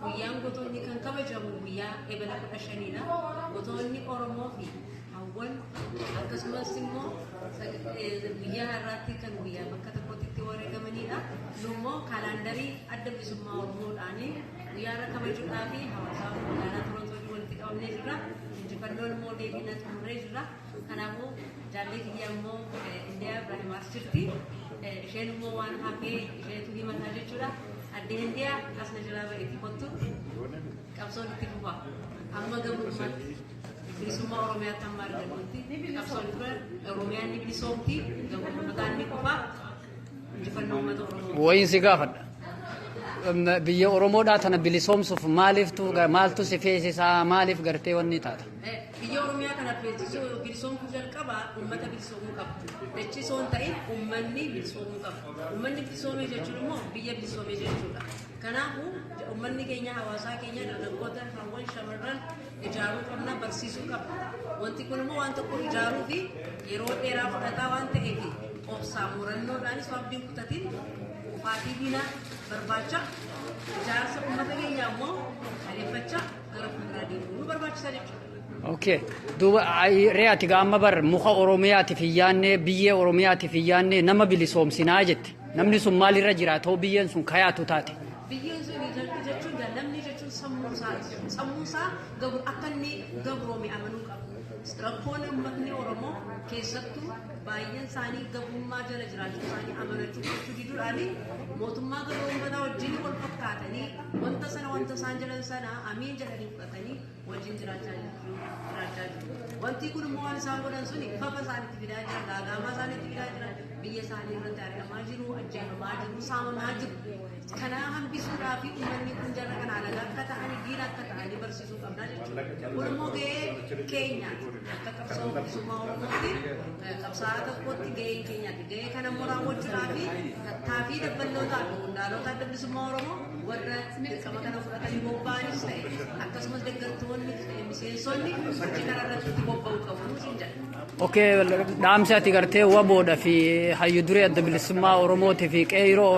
Guyyaan gootonni kan kabajamu guyyaa Ebela 15dha. Gootonni Oromoo fi hawwan akkasumas immoo guyyaa har'aatti kan guyyaa bakka tokkotti itti wareegamanidha. Nu immoo kaalaandarii Adda Bilisummaa Oromoodhaan guyyaa har'a kabajuudhaa fi hawaasaa magaalaa Torontootti walitti qabamnee jirra. Injifannoon immoo deebina xumurree jirra. Kanaafuu jaallee kiyya immoo Indiyaa Ibrahim as jirti. Isheen immoo waan hafee isheetu himataa jechuudha. Addee Indiyaa, as na jalaa ba'iitii kottu. Qabsoon itti fufa. Amma gabrummaatti bilisummaa Oromiyaatti amma argannutti qabsoon dura Oromiyaan ni bilisoomti, gabrummataan ni kufa, injifannoo uummata Oromoo. Wayiin si gaafadha. Biyya Oromoodhaa tana bilisoomsuuf maaliiftu maaltu si feesisaa, maaliif gartee wanni taata? Biyya Oromiyaa kana bilisoomsuu jalqaba uummata bilisoomuu qaba. Dachii osoo hin ta'in uummanni bilisoomuu qaba. Uummanni bilisoomee jechuun immoo biyya bilisoomee jechuudha. Kanaafuu uummanni keenya, hawaasaa keenya, dargaggoota, hawwan, shamarran ijaaruu qabna, barsiisuu qabna. Wanti kun immoo waan tokko ijaaruu fi yeroo dheeraa fudhataa waan ta'eef obsaa murannoodhaanis abdiin kutatiin kufaatii diinaa barbaacha ijaarsa uummata keenyaa immoo adeeffachaa gara fuulduraa deemuu nu barbaachisa jechuudha. Okay. Duuba ree ati amma bar muka Oromiyaatiif hin yaanne, biyyee Oromiyaatiif hin yaanne, nama bilisoomsinaa jette. Namni sun maalirra jira ta'u biyyeen sun kayaatu taate? Biyyeen sun jechuun namni jechuun sammuu isaati. Sammuu isaa gabru akka inni gabroome amanuu qaba. Rakkoon uummatni Oromoo keessattuu baay'een isaanii gabrummaa jala jiraachuu isaanii amanachuu fudhachuu diduudhaan mootummaa gabroomfataa wajjin wal fakkaatanii wanta sana, wanta isaan jedhan sana amiin jedhanii fudhatanii wajjin jiraachaa jiru. Jiraachaa jiru. Wanti kun immoo waan isaan godhan suni fafa isaanitti fidaa jira, gaagaamaa isaanitti fidaa jira, biyya isaanii irratti ari'amaa jiru, ajjeefamaa jiru, saamamaa jiru. Kana hambisuudhaa fi uummanni kun jarra kana alagaa akka ta'anii, diina akka ta'anii barsiisuu qabna jechuudha. Kun immoo gahee keenyaati. Akka qabsoo bilisummaa Oromootti, qabsaa'aa tokkotti gaheen keenyaati. Gahee kana immoo raawwachuudhaa fi tattaaffii dabballootaa fi qondaalota Adda Bilisummaa Oromoo warra dirqama kana fudhatanii bobba'anis ta'e, akkasumas deeggartoonni miseensonni hojii kana irratti itti bobba'uu qabu siin jedha. Okay, dhaamsi ati gartee WBOdha fi hayyu duree Adda Bilisummaa Oromootii fi qeerroo